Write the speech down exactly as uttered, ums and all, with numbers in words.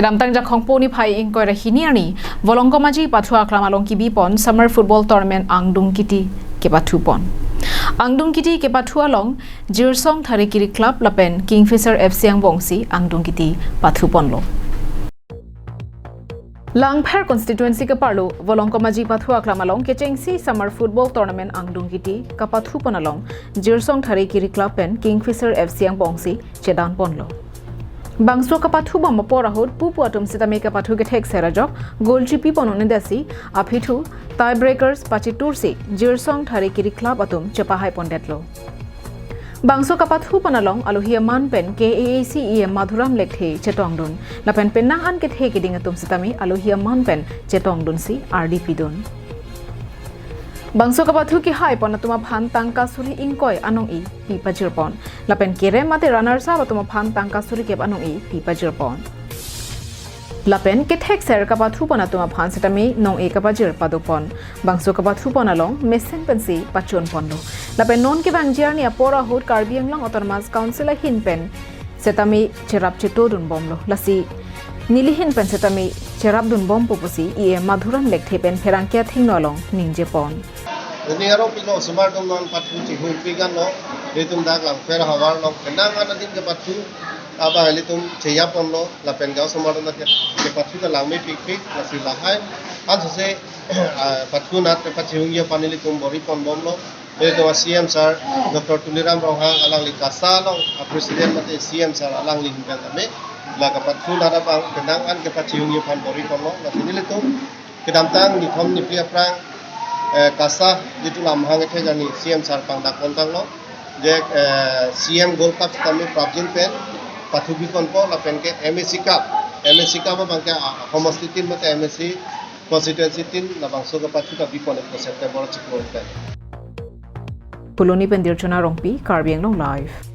Kedamtang Jakhong po niphai ingkoi ra hini arni Volongkom Aji Pathu Aklam along kibipon Summer Football Tournament angdung kiti kepathupon. Angdung kiti kepathu along Jirsong Thari Kiri Club lapen Kingfisher F C angbongsi angdung kiti pathuponlo. Langpher constituency keparlo Volongkom Aji Pathu Aklam along kechengsi Summer Football Tournament angdung kiti kapathupon along Jirsong Thari Kiri Club pen Kingfisher F C angbongsi chedanponlo. Bangso kapathubom apor ahut pupu atum sitame kapathu kethekser ajok goal chipipon un-edetsi aphi thu tiebreakers pachitursi Jirsong Thari Kiri Club atum chepahaipondetlo. Bangso kapathupon along alohi aman pen K A A C E M Madhuram Lekthe chetongdun lapen penang an kethe keding atum sitame alohi aman pen chetongdunsi ardi pidun. Bangso kapathu kehaipon atum aphan tangka suri ingkoi anong-e pipajirpon. Lapen kerem mate runners up atum aphan tangka suri kep anong-e pipajirpon. Lapen kethekser kapathupon atum aphan sitame nong-e kapajir padopon. Bangso kapathupon along mesen pensi pachunponlo. Lapen non kevangji arni apor ahut Karbi Anglong Autonomous Council ahin pen sitame cherap chetodunbomlo. Lasi nelihin pen sitame cherapdunbompo pusi E M Madhuram Lekthe pen pherangke athengno along ningjepon. Ini aro pilo osomar atum non pathu chihum pigan lo, itum dak Langpher havar along penang an adin kepathu abang ilitum cheyaponlo, lapen gaosomar atum ke kepathu ta langmepikpik, lasi lahai ansose ah, pathu nat kepachihungji aphan ilitum bor-iponbomlo. Itum C M sir Doctor Tuliram Ronghang alangli KASA along a president mate C M sir alangli ahin pen tame la kapathu nat abang penang an kepachihungji aphan bor-iponlo. Lasi nelitum kedamtang nithom niphli aphrang eh, KASA jitu lamhang ethe jani C M sir pangdakpontanglo. Je eh, C M Gold Cup sitame prapjin pen pathu biponpo lapen ke M A C Cup. M A C Cup abang ke ah, homosti tin mate M A C constituency tin labangso kepathu ta bipon ekko September chiklo pen. Phuloni pen Dirchona Rongpi, Karbi Anglong Live.